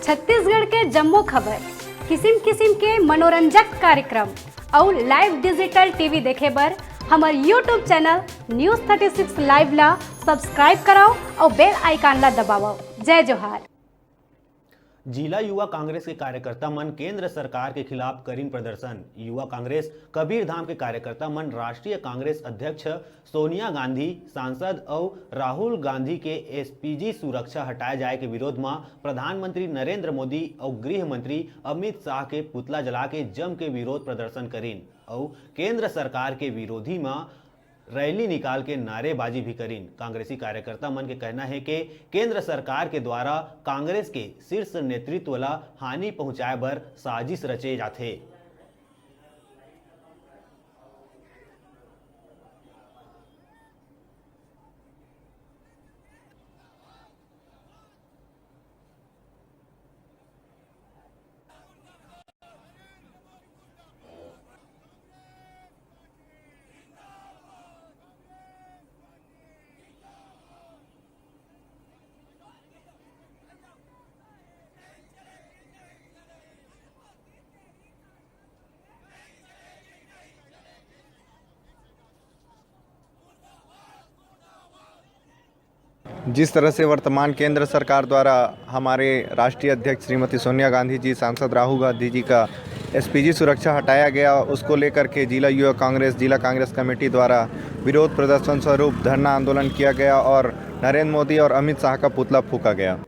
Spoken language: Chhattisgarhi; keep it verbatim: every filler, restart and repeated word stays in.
छत्तीसगढ़ के जम्मो खबर, किसिम किसिम के मनोरंजक कार्यक्रम अउ live digital TV देखे बर हमर YouTube channel News thirty six Live ला subscribe करव अउ bell icon ला दबावव। जय जोहार। जिला युवा कांग्रेस के कार्यकर्ता मन केंद्र सरकार के खिलाफ करिन प्रदर्शन। युवा कांग्रेस कबीरधाम के कार्यकर्ता मन राष्ट्रीय कांग्रेस अध्यक्ष सोनिया गांधी, सांसद अउ राहुल गांधी के एसपीजी सुरक्षा हटाए जाए के विरोध म प्रधानमंत्री नरेंद्र मोदी अउ गृह मंत्री अमित शाह के पुतला जला के जम के विरोध प्रदर्शन करिन अउ केंद्र सरकार के विरोधी म रैली निकाल के नारेबाजी भी करिन। कांग्रेसी कार्यकर्ता मन के कहना हे के केंद्र सरकार के द्वारा कांग्रेस के शीर्ष नेतृत्व ला हानि पहुंचाए बर साजिश रचे जाथे। जिस तरह से वर्तमान केंद्र सरकार द्वारा हमारे राष्ट्रीय अध्यक्ष श्रीमती सोनिया गांधी जी, सांसद राहुल गांधी जी का एसपीजी सुरक्षा हटाया गया, उसको लेकर के जिला युवा कांग्रेस, जिला कांग्रेस कमेटी द्वारा विरोध प्रदर्शन स्वरूप धरना आंदोलन किया गया और नरेंद्र मोदी और अमित शाह का पुतला फूंका गया।